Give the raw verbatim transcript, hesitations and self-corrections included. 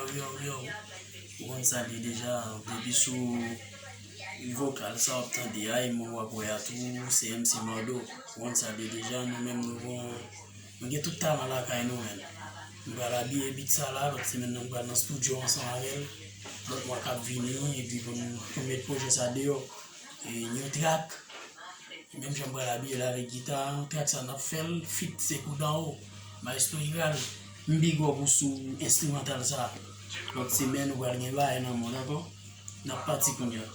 Yo, yo, yo. Ou konn sa l ye deja, depi sou vokal sa w ap tande a, e mo w ap wè a tou, se M C Mardo. Ou konn sa l ye deja, nou menm nou gon, nou gen tout talan lakay nou menm. Nou pral abiye beat sa la, lòt semèn nan nou pral nan estidyo ansanm avè l. Lòt mwa k ap vini, epi pou n, pou n met pwojè sa deyò. E, new track. Menm jan m pral abiye l avèk gita, trak sa n ap fè l, feat se kou dan wo. Maestro Iral, m big up ou sou enstrimantal sa. Lòt semèn, ou pral gen bagay nan men w, dakò? N ap pati kounye a.